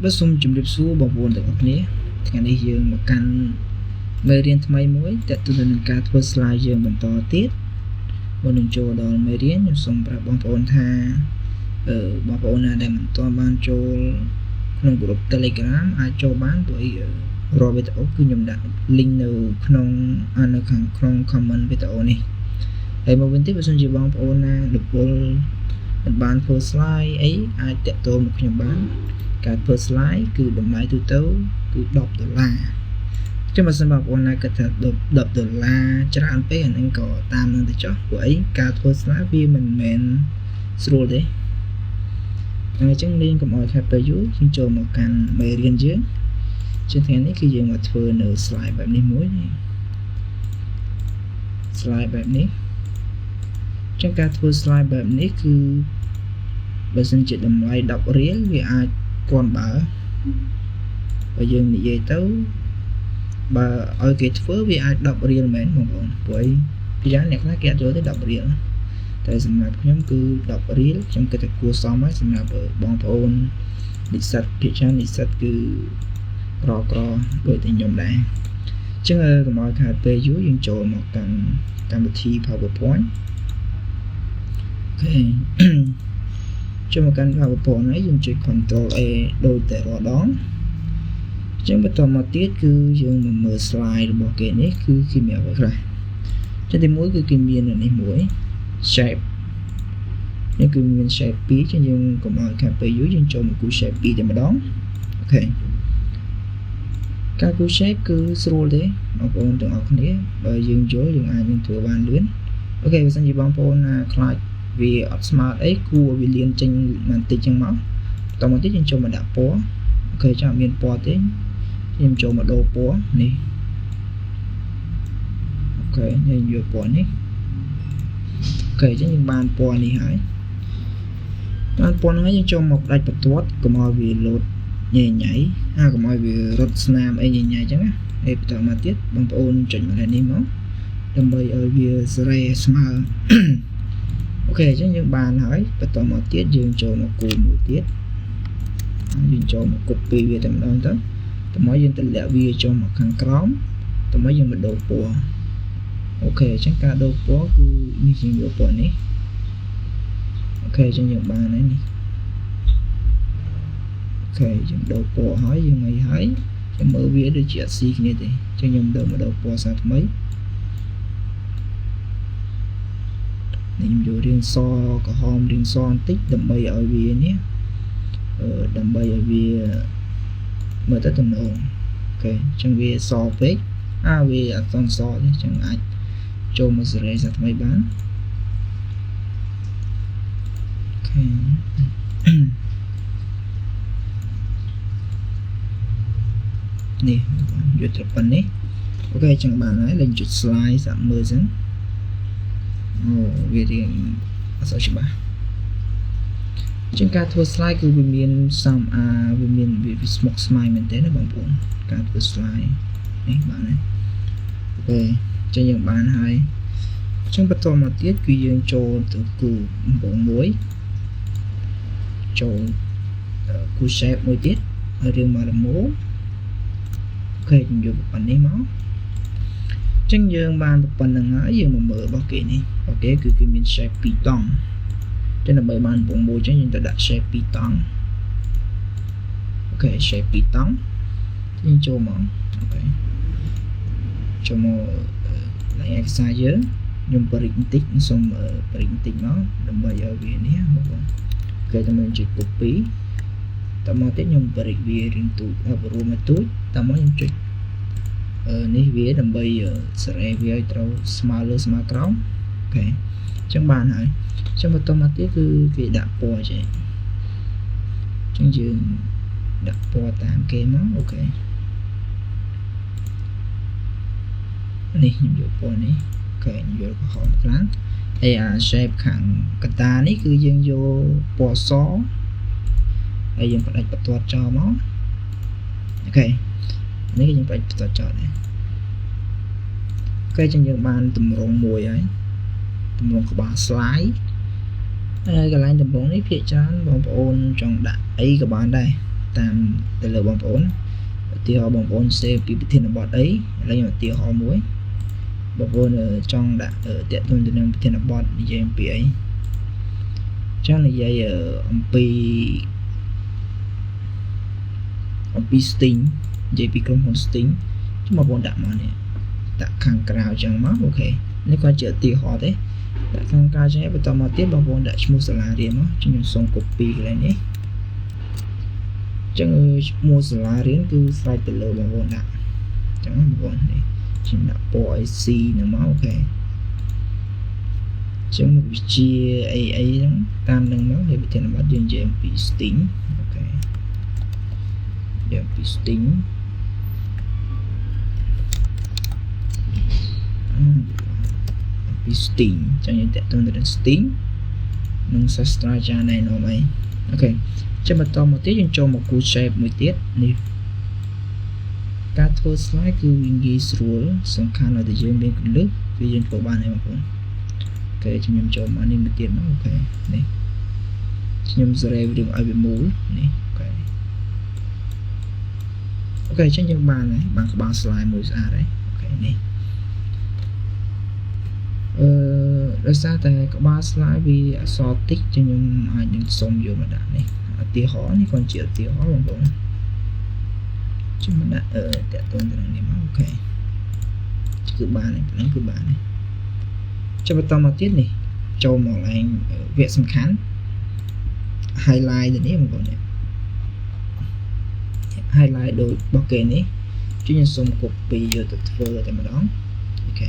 បាទសូមជម្រាបសួរបងប្អូនទាំងអស់គ្នាថ្ងៃនេះយើងមកកាន់មេរៀនថ្មីមួយទាក់ទងទៅនឹងការធ្វើ slide យើងបន្តទៀតមុននឹងចូលដល់មេរៀនខ្ញុំសូមប្រាប់បងប្អូនថាបងប្អូនណាដែលមិនទាន់បានចូលក្នុងក្រុម Telegram អាចចូលបានព្រោះអីរាល់វីដេអូគឺខ្ញុំដាក់ link នៅក្នុងនៅខាងក្នុង comment វីដេអូនេះហើយមកវិញទៀតបើសិនជាបងប្អូនណារវល់មិនបានធ្វើ slide អីអាចទាក់ទងមកខ្ញុំបានការធ្វើ slide គឺតម្លៃទូទៅគឺ10ដុល្លារចឹងបើសិនបងប្អូនណាគិតថា10ដុល្លារច្រើនពេកអាហ្នឹងក៏តាមនឹងទៅចុះព្រោះអីការធ្វើ slide វាមិនមែនស្រួលទេអញ្ចឹងលេងកុំឲ្យខាត់ពេលយូរយើងចូលមកកាន់មេរៀនយើងជាថ្ងៃនេះគឺយើងមកធ្វើនៅ slide បែបនេះមួយនេះ slide បែបនេះចឹងការធ្វើ slide បែបនេះគឺបើសិនជាតម្លៃ10រៀលវាអាចគន់បើបើយើងនិយាយទៅបើឲ្យគេធ្វើវាអាច10រៀលមែនបងប្អូនព្រោះអីពីយ៉ាងអ្នកខ្លះគេអត់យល់ទេ10រៀលតែសម្រាប់ខ្ញុំគឺ10រៀលខ្ញុំគិតថាគួរសមហើយសម្រាប់បងប្អូននិស្សិតភាគច្រើននិស្សិតគឺក្រក្រដូចតែខ្ញុំដែរអញ្ចឹងកុំឲ្យខាតពេលយូរយើងចូលមកកាន់កម្មវិធី PowerPoint OK ចូលមកកាន់ PowerPoint ហើយយើងចុច Ctrl A ដូចតែរាល់ដងអញ្ចឹងបន្តមកទៀតគឺយើងមកមើល slide របស់គេនេះគឺគេមានអ្វីខ្លះចឹងទីមួយគឺគេមាននេះមួយ shape នេះគឺមាន shape 2ចឹងយើងកុំឲ្យខាតពេលយូរយើងចូលមកគូ shape 2តែម្ដង OK ការគូ shape គឺស្រួលទេបងប្អូនទាំងអស់គ្នាបើយើងយល់យើងអាចនឹងធ្វើបានលឿន OK បើសិនជាបងប្អូនណាខ្លាចវាអត់ស្មើអីគួរវាលៀនចេញបន្តិចចឹងមកបន្តមកទៀតយើងចូលមកដាក់ពណ៌ OK ចាំមានពណ៌ទេខ្ញុំចូលមកដូរពណ៌នេះ OK យើងយកពណ៌នេះ OK អញ្ចឹងយើងបានពណ៌នេះហើយបានពណ៌ហ្នឹងហើយយើងចូលមកផ្ដាច់បន្ទាត់កុំឲ្យវាលោតញ៉ៃញ៉ៃអាកុំឲ្យវារត់ស្នាមអីញ៉ៃញ៉ៃអញ្ចឹងណាហើយបន្តមកទៀតបងប្អូនចុចមកនេះមកដើម្បីឲ្យវាសេរីស្មើ OK អញ្ចឹងយើងបានហើយបន្តមកទៀតយើងចូលមកគូមួយទៀតយើងចូលមក copy វាតែម្ដងទៅតមកយើងតម្លាក់វាចូលមកខាងក្រោមតមកយើងមកដូរពណ៌ OK អញ្ចឹងការដូរពណ៌គឺនេះយើងយកពណ៌នេះ OK អញ្ចឹងយើងបានហើយនេះ OK យើងដូរពណ៌ហើយយើងអីហើយចាំមើលវាដូចជាអត់ស៊ីគ្នាទេអញ្ចឹងខ្ញុំដូរមកដូរពណ៌សាថ្មីនេះខ្ញុំយករាងសក្រហមរាងសបន្តិចដើម្បីឲ្យវានេះដើម្បីឲ្យវាមើលទៅទំនង OK អញ្ចឹងវាសពេកអាវាអត់ទាន់សទេអញ្ចឹងអាចចូលមកសេរីសាថ្មីបាន OK នេះយកត្រប៉ុណ្នេះ OK អញ្ចឹងបានហើយលេងចុច slide សាក់មើលសិនអូវារៀងអត់សូវច្បាស់ជាងការធ្វើ slide គឺវាមានសំអាវាមានវាស្មុគស្មាញមែនទេណាបងប្អូនការធ្វើ slide នេះបានហើយ OK ចឹងយើងបានហើយចឹងបន្តមកទៀតគឺយើងចូលទៅគូកំបងមួយចូលគូ shape មួយទៀតហើយរឿងមករមូ OK ខ្ញុំយកប៉ុណ្នេះមកចឹងយើងបានប៉ុណ្្នឹងហើយយើងមកមើលរបស់គេនេះរបស់គេគឺគេមាន shape 2តង់ចឹងដើម្បីបានពងមួយចឹងយើងទៅដាក់ shape 2តង់ OK shape 2តង់យើងចូលមក OK ចូលមកកន្លែងឯកសារយើងខ្ញុំបរិចបន្តិចសូមបរិចបន្តិចមកដើម្បីឲ្យវានេះបងប្អូន OK តែមកចុច copy តមកទៀតខ្ញុំបរិចវារៀងទូចរួមមកទូចតមកខ្ញុំចុចនេះវាដើម្បីសេរីវាឲ្យត្រូវស្មើលើស្មើក្រោម OK អញ្ចឹងបានហើយអញ្ចឹងបន្តមកទៀតគឺគេដាក់ពណ៌ចេះអញ្ចឹងយើងដាក់ពណ៌តាមគេមក OK នេះខ្ញុំយកពណ៌នេះ OK ខ្ញុំយកក្រហមខ្លាំងហើយអា shape ខាងកតានេះគឺយើងយកពណ៌សហើយយើងផ្ដាច់បន្ទាត់ចោលមក OK នេះយើងផ្ដាច់បន្ទាត់ចោលដែរ OK ចឹងយើងបានតម្រងមួយហើយតម្រងក្បាល slide ហើយកន្លែងតម្រងនេះភាគច្រើនបងប្អូនចង់ដាក់អីក៏បានដែរ តាមទៅលើបងប្អូនឧទាហរណ៍បងប្អូន save ពីប្រធានបទអីឥឡូវខ្ញុំឧទាហរណ៍មួយបងប្អូនចង់ដាក់តាក់ទងទៅនឹងប្រធានបទនិយាយអំពីអីចង់និយាយអំពី Sting និយាយពីក្រុមហ៊ុន Sting ចាំបងប្អូនដាក់មកនេះដាក់ខាងក្រៅចឹងមក OK នេះក៏ជាឧទាហរណ៍ទេដាក់ខាងក្រៅចឹងបន្តមកទៀតបងប្អូនដាក់ឈ្មោះសាលារៀនមកខ្ញុំសូម copy កន្លែងនេះចឹងឈ្មោះសាលារៀនគឺស្រេចទៅលើបងប្អូនដាក់ចឹងបងប្អូននេះខ្ញុំដាក់ពណ៌ IC នឹងមក OK ចឹងមុខវិជ្ជាអីអីហ្នឹងតាមនឹងមកហើយប្រធានបទយើងនិយាយអំពី Sting OK និយាយអំពី Sting អំពី Sting ចឹងយើងតាក់ទងទៅនឹង Sting និងសាស្ត្រាចារ្យណែនាំអី OK ចាំបន្តមកទៀតយើងចូលមកគូ shape មួយទៀតនេះការធ្វើ slide គឺវាងាយស្រួលសំខាន់ឲ្យតែយើងមានគន្លឹះគឺយើងធ្វើបានហើយបងប្អូន OK ខ្ញុំចូលមកនេះមួយទៀតមក OK នេះខ្ញុំសេរីរឿងឲ្យវាមូលនេះ OK OK អញ្ចឹងយើងបានហើយបានក្បាល slide មួយស្អាតហើយ OK នេះអឺដោយសារតែក្បាល slide វាអក្សរតិចចឹងខ្ញុំអាចនឹងសុំយកមកដាក់នេះឧទាហរណ៍នេះគាត់ជាឧទាហរណ៍បងប្អូនជិះមកដាក់អឺតាក់ទងទៅនឹងនេះមក OK គឺបានហើយប៉ុណ្ណឹងគឺបានហើយចុះបន្តមកទៀតនេះចូលមកឡើងវគ្គសំខាន់ highlight ទៅនេះបងប្អូននេះ highlight ដូចរបស់គេនេះជួយខ្ញុំសូម copy យកទៅធ្វើតែម្ដង OK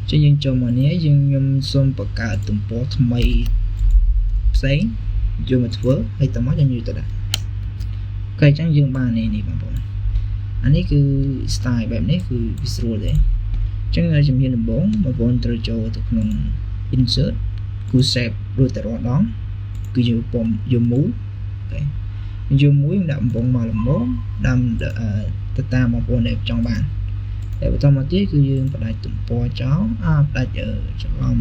ចឹងយើងចូលមកនេះយើងខ្ញុំសូមបង្កើតទំព័រថ្មីផ្សេងយកមកធ្វើហើយតមកខ្ញុំយកទៅដាក់ OK អញ្ចឹងយើងបាននេះនេះបងប្អូនអានេះគឺ style បែបនេះគឺវាស្រួលទេអញ្ចឹងជំហានដំបូងបងប្អូនត្រូវចូលទៅក្នុង insert គូ shape រួចតែរាល់ដងគឺយកពំយកមូល OK យកមួយដាក់កំប៉ុងមកល្មមដាំទៅតាមបងប្អូនដែលចង់បានហើយបន្តមកទៀតគឺយើងផ្ដាច់ទំព័រចោលអាផ្ដាច់ច្រឡំ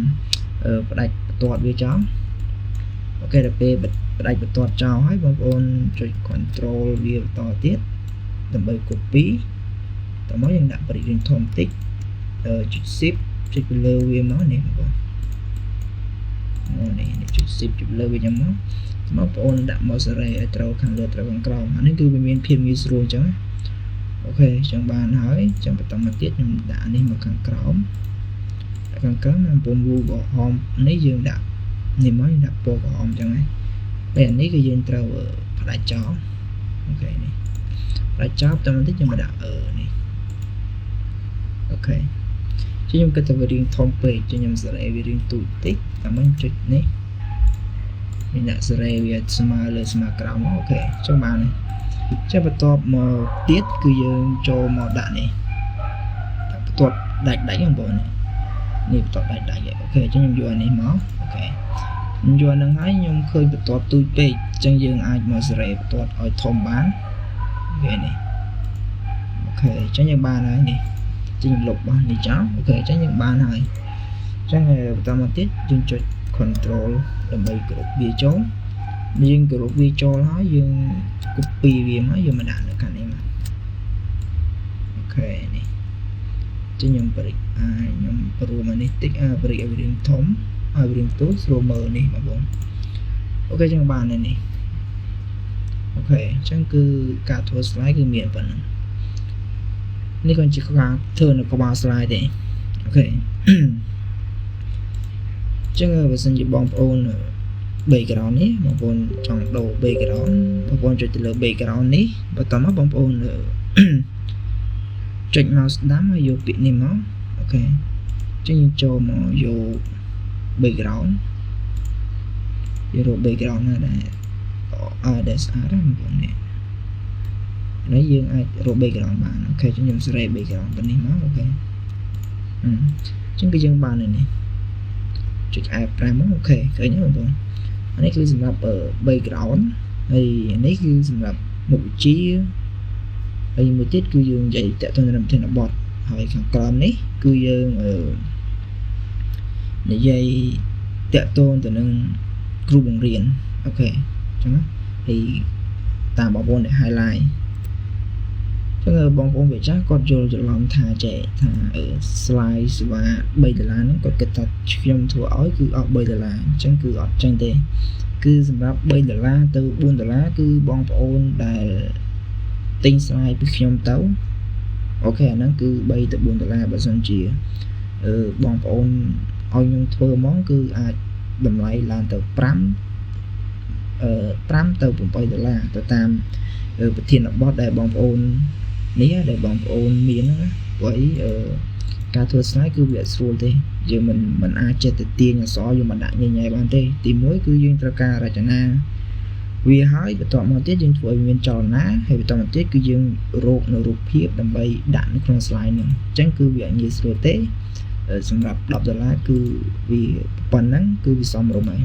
ផ្ដាច់បន្ទាត់វាចោល OK ដល់ពេលផ្ដាច់បន្ទាត់ចោលហើយបងប្អូនចុច control វាបន្តទៀតដើម្បី copy តមកយើងដាក់បរិយាធំតិចចុច shift ចុចទៅលើវាមកនេះបងប្អូននេះនេះចុច shift ចុចលើវាចឹងមកបងប្អូនដាក់មកសេរីឲ្យត្រូវខាងលើត្រូវខាងក្រោមអានេះគឺវាមានភាពងាយស្រួលអញ្ចឹង OK អញ្ចឹងបានហើយអញ្ចឹងបន្តមកទៀតខ្ញុំដាក់នេះមកខាងក្រោមដាក់ខាងក្រោមអំពងវូក្រហមនេះយើងដាក់នេះមកយើងដាក់ពណ៌ក្រហមអញ្ចឹងហើយពេលនេះគឺយើងត្រូវផ្ដាច់ចោល OK នេះផ្ដាច់ចោលបន្តមកទៀតខ្ញុំមកដាក់អឺនេះ OK ជាខ្ញុំគិតថាវារៀងធំពេកជាខ្ញុំសេរីវារៀងទូចតិចតាមខ្ញុំចុចនេះមានដាក់សេរីវាស្មើលើស្មើក្រោម OK ចុះបានហើយចាំបន្ទាប់មកទៀតគឺយើងចូលមកដាក់នេះដាក់បន្ទាត់ដាច់ដាច់ហ្នឹងបងនេះនេះបន្ទាត់ដាច់ដាច់ OK អញ្ចឹងខ្ញុំយកអានេះមក OK ខ្ញុំយកអាហ្នឹងហើយខ្ញុំឃើញបន្ទាត់ទូចពេកអញ្ចឹងយើងអាចមកសេរីបន្ទាត់ឲ្យធំបាន OK នេះ OK អញ្ចឹងយើងបានហើយនេះចឹងលុបរបស់នេះចោល OK អញ្ចឹងយើងបានហើយអញ្ចឹងបន្តមកទៀតយើងចុច control ដើម្បីគ្រប់វាចូលយើងគ្រប់វាចូលហើយយើង copy វាមកយកមកដាក់នៅខាងនេះមក OK នេះចឹងខ្ញុំបរិចអាខ្ញុំព្រមអានេះតិចអាបរិចឲ្យវារៀងធំឲ្យវារៀងទូចស្រួលមើលនេះបងប្អូន OK ចឹងបានហើយនេះ OK អញ្ចឹងគឺការធ្វើ slide គឺមានប៉ុណ្ណឹងនេះក៏ជាការធ្វើនៅក្បាល slide ទេ OK ចឹងបើសិនជាបងប្អូន background នេះបងប្អូនចង់ដូរ background បងប្អូនចុចទៅលើ background នេះបន្តមកបងប្អូនចុចមកស្ដាំហើយយកពាក្យនេះមក OK ចឹងយើងចូលមកយក background យករក background ណាដែលអឺដែលស្អាតណាបងប្អូននេះនេះយើងអាចរក background បាន OK ចឹងខ្ញុំសេរី background ទៅនេះមក OK អញ្ចឹងគឺយើងបានហើយនេះចុច F5 មក OK ឃើញទេបងប្អូនអានេះគឺសម្រាប់ background ហើយនេះគឺសម្រាប់មុខវិជ្ជាហើយមួយទៀតគឺយើងនិយាយតាក់ទងនឹងប្រធានបទហើយខាងក្រោមនេះគឺយើងនិយាយតាក់ទងទៅនឹងគ្រូបង្រៀន OK អញ្ចឹងហើយ តាមបងប្អូនដែល highlight ចឹងបងប្អូនវាចាស់គាត់យល់ច្រឡំថាចេះថា slide សេវា3ដុល្លារហ្នឹងគាត់គិតថាខ្ញុំធ្វើឲ្យគឺអស់3ដុល្លារអញ្ចឹងគឺអត់ចឹងទេគឺសម្រាប់3ដុល្លារទៅ4ដុល្លារគឺបងប្អូនដែលទិញ slide ពីខ្ញុំទៅ OK អាហ្នឹងគឺ3ទៅ4ដុល្លារបើសិនជាអឺបងប្អូនឲ្យខ្ញុំធ្វើហ្មងគឺអាចតម្លៃឡើងទៅ5អឺ5ទៅ8ដុល្លារទៅតាមប្រធានបទដែលបងប្អូននេះដែលបងប្អូនមានហ្នឹងណាព្រោះអីអឺការធ្វើ slide គឺវាអត់ស្រួលទេយើងមិនអាចចេះតែទាញអក្សរយកមកដាក់ញ៉ៃៗបានទេទី1គឺយើងត្រូវការរចនាវាហើយបន្ទាប់មកទៀតយើងធ្វើឲ្យមានចលនាហើយបន្តមកទៀតគឺយើងរកនៅរូបភាពដើម្បីដាក់នៅក្នុង slide ហ្នឹងអញ្ចឹងគឺវាអត់ងាយស្រួលទេសម្រាប់10ដុល្លារគឺវាប៉ុណ្ណឹងគឺវាសមរម្យហើយ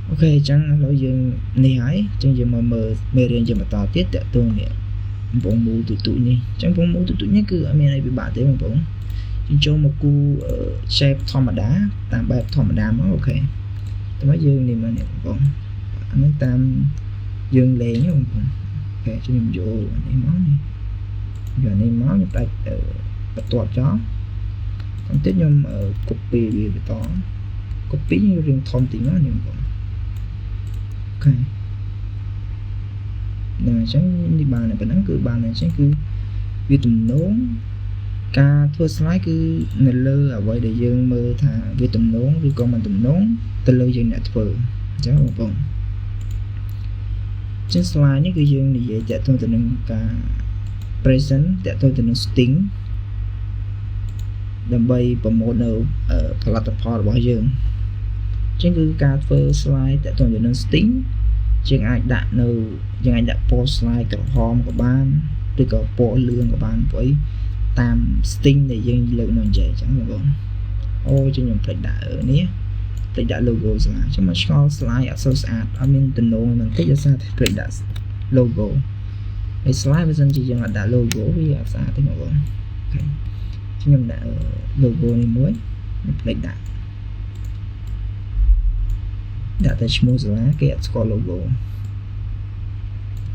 OK អញ្ចឹងឥឡូវយើងនេះហើយអញ្ចឹងយើងមកមើលមេរៀនជាបន្តទៀតតកតងនេះកំពងមូលទូទូនេះអញ្ចឹងកំពងមូលទូទូនេះគឺអត់មានអីពិបាកទេបងប្អូនយើងចូលមកគូ shape ធម្មតាតាមបែបធម្មតាមក OK តែមកយើងនេះមកនេះបងប្អូនអានេះតាមយើងលេងបងប្អូន OK ខ្ញុំយកអានេះមកនេះយកនេះមកខ្ញុំដាច់បន្ទាត់ចោលបន្តិចខ្ញុំ copy វាបន្ត copy យើងរៀងធំតិចមកនេះបងប្អូន OK ដល់អញ្ចឹងនេះបានតែប៉ុណ្ណឹងគឺបានអញ្ចឹងគឺវាទំនងការធ្វើ slide គឺនៅលើអ្វីដែលយើងមើលថាវាទំនងឬក៏មិនទំនងទៅលើយើងអ្នកធ្វើអញ្ចឹងបងប្អូនចឹង slide នេះគឺយើងនិយាយតាក់ទងទៅនឹងការ present តាក់ទងទៅនឹង sting ដើម្បីpromote នៅផលិតផលរបស់យើងចឹងគឺការធ្វើ slide តាក់ទងទៅនឹង sting យើងអាចដាក់នៅយើងអាចដាក់ពណ៌ slide ក្រហមក៏បានឬក៏ពណ៌លឿងក៏បានព្រោះអីតាម sting ដែលយើងលើកមកនិយាយអញ្ចឹងបងប្អូនអូចឹងខ្ញុំភ្លេចដាក់នេះភ្លេចដាក់ logo slide ចឹងមកឆ្ងល់ slide អត់សូវស្អាតអត់មានទំនងបន្តិចដោយសារតែភ្លេចដាក់ logo ហើយ slide បើសិនជាយើងអត់ដាក់ logo វាអត់ស្អាតទេបងប្អូន OK ខ្ញុំដាក់ logo នេះមួយខ្ញុំភ្លេចដាក់ដាក់តែឈ្មោះសាលាគេអត់ស្គាល់ logo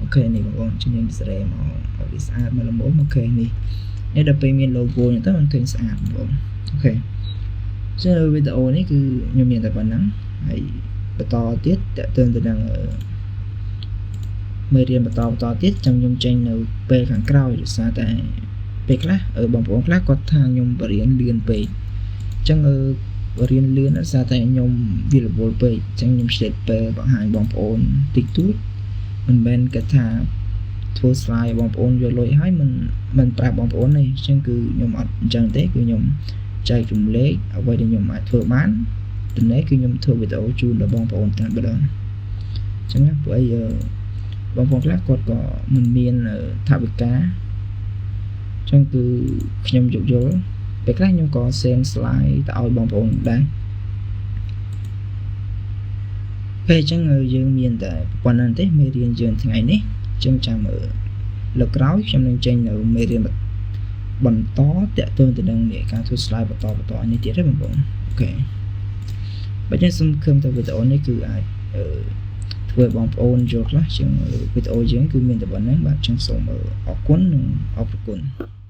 OK នេះបងប្អូនជំនាញសេរីមកឲ្យវាស្អាតមកល្មម OK នេះនេះដល់ពេលមាន logo ហ្នឹងទៅมันឃើញស្អាតបងប្អូន OK ចឹងវីដេអូនេះគឺខ្ញុំមានតែប៉ុណ្ណឹងហើយបន្តទៀតតើតើទៅនឹងមេរៀនបន្តបន្តទៀតចាំខ្ញុំចេញនៅពេលខាងក្រោយដោយសារតែពេលខ្លះបងប្អូនខ្លះគាត់ថាខ្ញុំបរៀនលឿនពេកអញ្ចឹងរៀនលឿនដោយសារតែខ្ញុំវារវល់ពេកអញ្ចឹងខ្ញុំឆ្លៀតពេលបង្ហាញបងប្អូនតិចតួចមិនមែនគាត់ថាធ្វើ slide បងប្អូនយកលុយហើយមិនប្រាប់បងប្អូនទេអញ្ចឹងគឺខ្ញុំអត់អញ្ចឹងទេគឺខ្ញុំចែករំលែកអ្វីដែលខ្ញុំអាចធ្វើបានទំនេរគឺខ្ញុំធ្វើវីដេអូជូនដល់បងប្អូនតែម្ដងអញ្ចឹងណាព្រោះអីបងប្អូនខ្លះគាត់ក៏មិនមានថវិកាអញ្ចឹងគឺខ្ញុំយោគយល់ពេលខ្លះខ្ញុំក៏ send slide ទៅឲ្យបងប្អូនដែរពេលអញ្ចឹងយើងមានតែប៉ុណ្្នឹងទេមេរៀនយើងថ្ងៃនេះអញ្ចឹងចាំលើកក្រោយខ្ញុំនឹងចេញនៅមេរៀនបន្តតាក់ទងទៅនឹងនេះការធ្វើ slide បន្តបន្តនេះទៀតទេបងប្អូន OK បើចឹងសូមខឹមទៅវីដេអូនេះគឺអាចធ្វើឲ្យបងប្អូនយល់ខ្លះជាងវីដេអូយើងគឺមានតែប៉ុណ្្នឹងបាទចឹងសូមអរគុណនិងអរព្រគុណ។